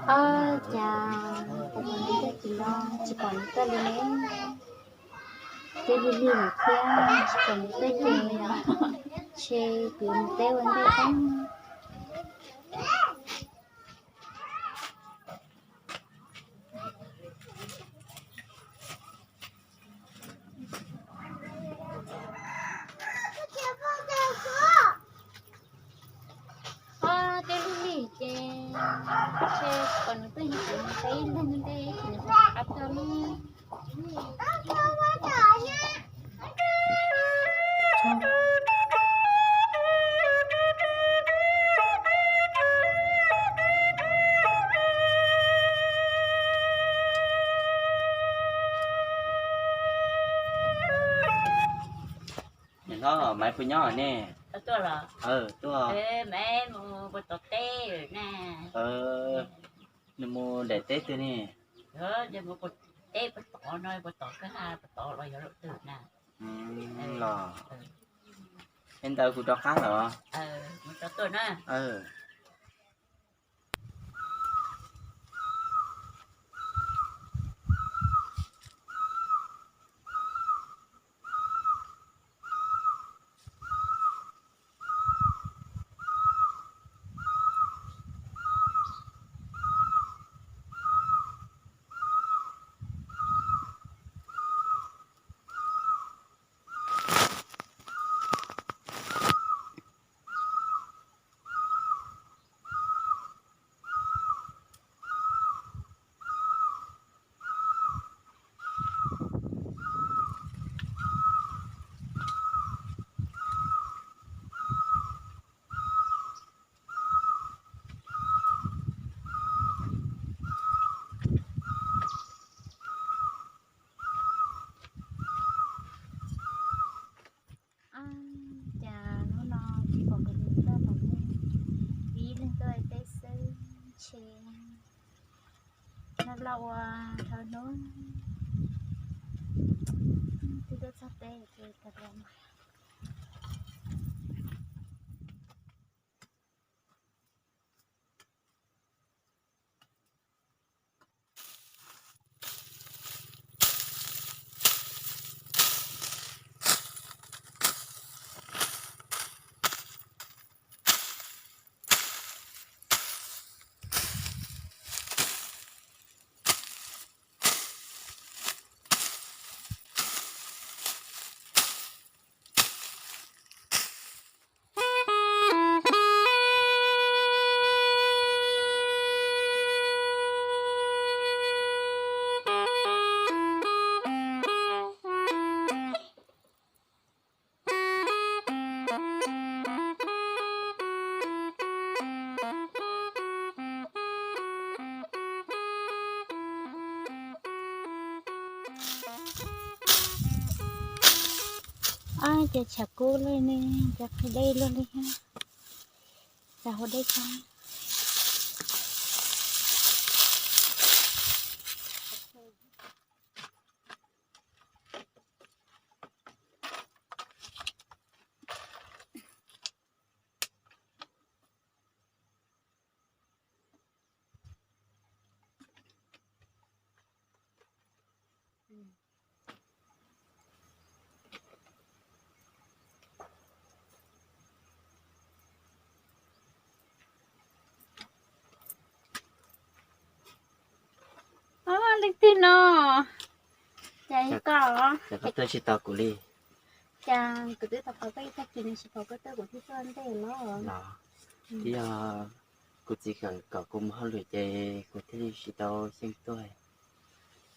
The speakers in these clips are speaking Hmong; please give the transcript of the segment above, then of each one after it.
Ob, cas kuv pom nws tuaj tim no tsis pom nws tuaj li ne. Twb lig lig lawm thiab tsis pom nws tuaj ces ntshe kuv mus teb ua ntej xwb. Ob, twb lig lig ces ntshe tsis pom nws tuaj, nws pem nws peb leeg ntej ces nws rov qab tuaj lawm. Niam hlob, Maiv puas nyob ne? Tuaj los? Tuaj. Nws mus daim teb twg ne? Teb puas tom no, puas tom kwj ha, puas tom los yog lub twg na? Los, es ntawd kuv rov qab los. Ab, cas hnub no tsis pom kuv tus tij laug los ne, peb ib leeg tuaj teb xwb, ntshe noj loj ua dhau hnub, twb tuaj txog teb ces tag los mas. Ab, ces tshav kub li ne, ces qhov dej luaj li thiab, cas ua dej tag. Leej twg no? Cas koj, cas koj tuaj tsis tos kuv li? Cas kuv twb tos koj ib tag kis nws tsis pom koj tuaj, kuv thiaj tuaj ntej no. Los, twb yog kuv txiv kom kuv mus hauj lwm ces kuv thiaj li tsis tau xyeej tuaj.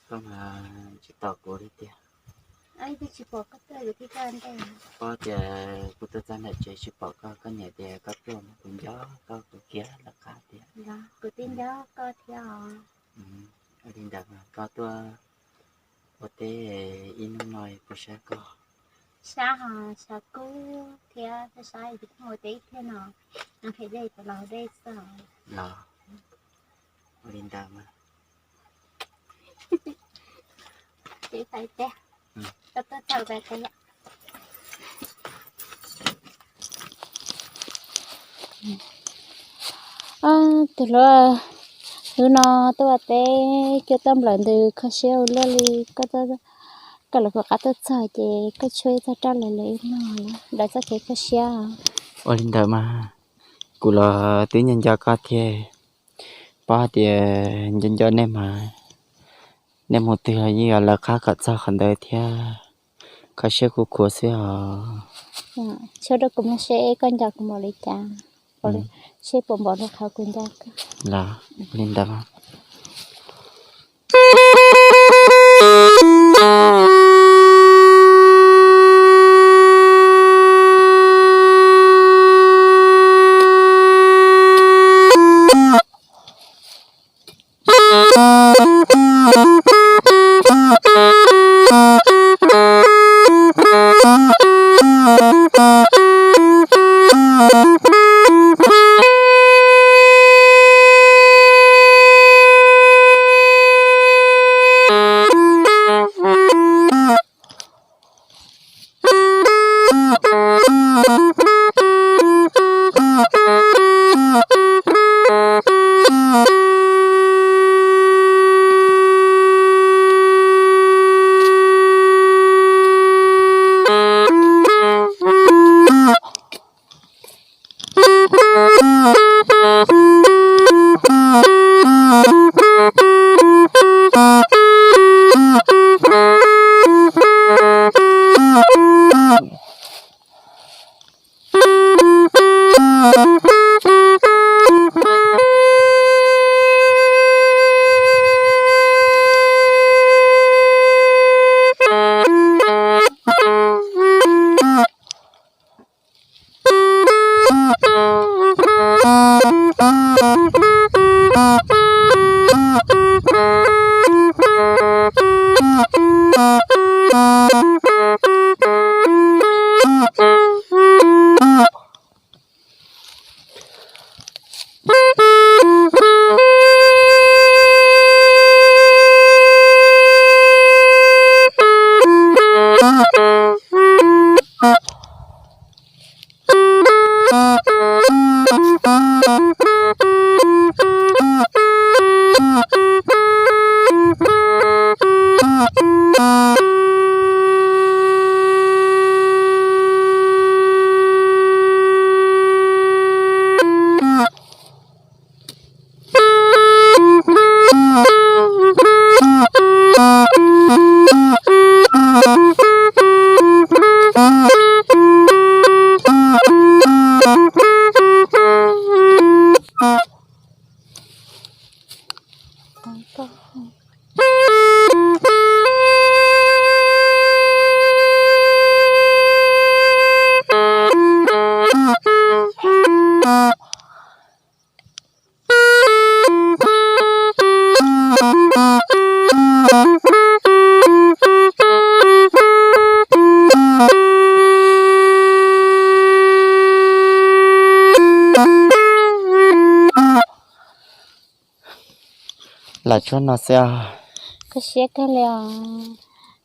Koj mas tsis tos kuv li tiag. Twb tsis pom koj tuaj, kuv thiaj tuaj ntej. Koj tias kuv tuaj txog nram tsev tsis pom koj, koj niam tias koj tuaj mas kuv nco koj, kuv khiav lawv qab tiag. Kuv twb nco koj thiab os. Ua li ntawd mas koj tuaj ua teb ib hnub no puas sab koj? Sab hos, sab kub thiab sab sab, ua teb ib pliag no, nqhis dej tau los dej xwb. Los, ua li ntawd mas. Teb tau teb, koj tuaj txog peb teb. Tus hluas, hnub no tuaj ua teb, koj tuaj nplawm ntws kho siab ua luaj li. Koj, koj lawv kuv qab tuaj txog ces koj tshuab ib txoj roj lawv ib no na, daws txoj kev kho siab. Ua li ntawd mas, kuv los twb nco nco koj thiab, paub hais tias nco nco nej mas, nej mus twg los yeej yuav lawv qab kom txog qhov ntawd thiab. Kho siab kuv khuav xwb os. Tshuab rau kuv mloog seb koj nco kuv npaum li cas, seb puas npaum li qhov kuv nco koj. Los, ua li ntawd. Lam tshuab no xwb os. Kho siab kawg li os.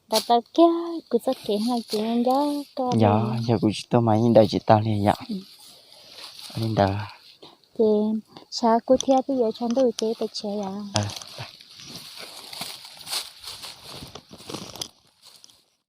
Daws tau kiag kuv txoj kev hlub kuv nco koj. Yog, yog kuv tsis tuaj mas yeej daws tsis tau li yom. Li ntawd. Ces sab kuv thiab twb yuav tsaus ntuj ces peb tshiav yom.